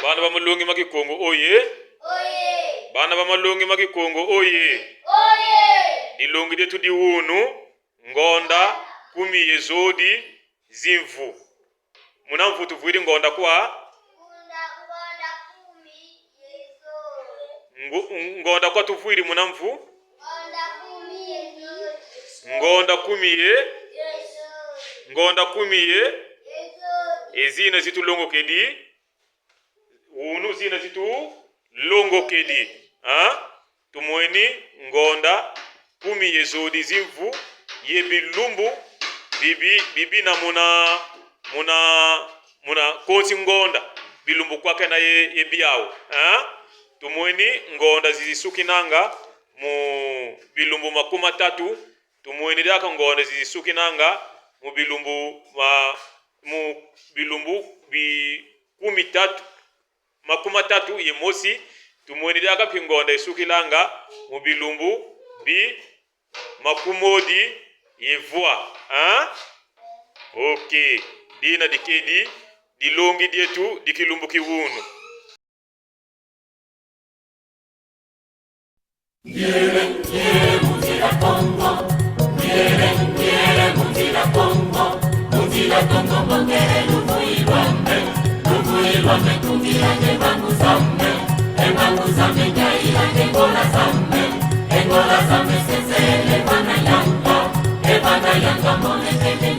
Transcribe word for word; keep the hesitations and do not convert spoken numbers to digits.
Bana ba malongi ma Kikongo, oye! Oye! Bana ba malongi ma Kikongo, oye! Oye! Dilongi dietu di wunu, ngonda kumi ye zodi zi mvu. Muna mvu tuvwidi ngonda kwa? Ngonda, ngonda kumi ye zodi. Ngu-, ngonda kwa tuvwidi muna mvu? Ngonda kumi ye zodi. Ngonda kumi ye? Ye zodi. Ngonda kumi ye? Ye zodi. E zina zitulongokedi? Wunu zina zitulongokedi. Ha? Tumweni ngonda kumi ye zodi zi mvu, ye bilumbu bibi, bibina muna, muna, muna konsi ngonda, bilumbu kwakena ye, ye biau. Ha? Tumweni ngonda zizisukinanga mu bilumbu makumi matatu. Tumweni diaka ngonda zizisukinanga mu bilumbu ma-, mu bilumbu bi kumi tatu, makumi matatu ye mosi. Tumweni diaka mpi ngonda isukilanga mu bilumbu bi makumodi ye vwa. Hein? Ok. Dina dikedi dilongi dietu di kilumbu ki wunu. Ngiele, ngiele, mu nzila Kongo. Ngiele, ngiele, mu nzila Kongo. Mu nzila Kongo, mbongele luvuyi lwame. Luvuyi lwame, tungila nge mbangu zame. E mbangu zame, ngiayila nge ngola zame. E ngola zame, sesele vana yanga. E vana yanga, mone kende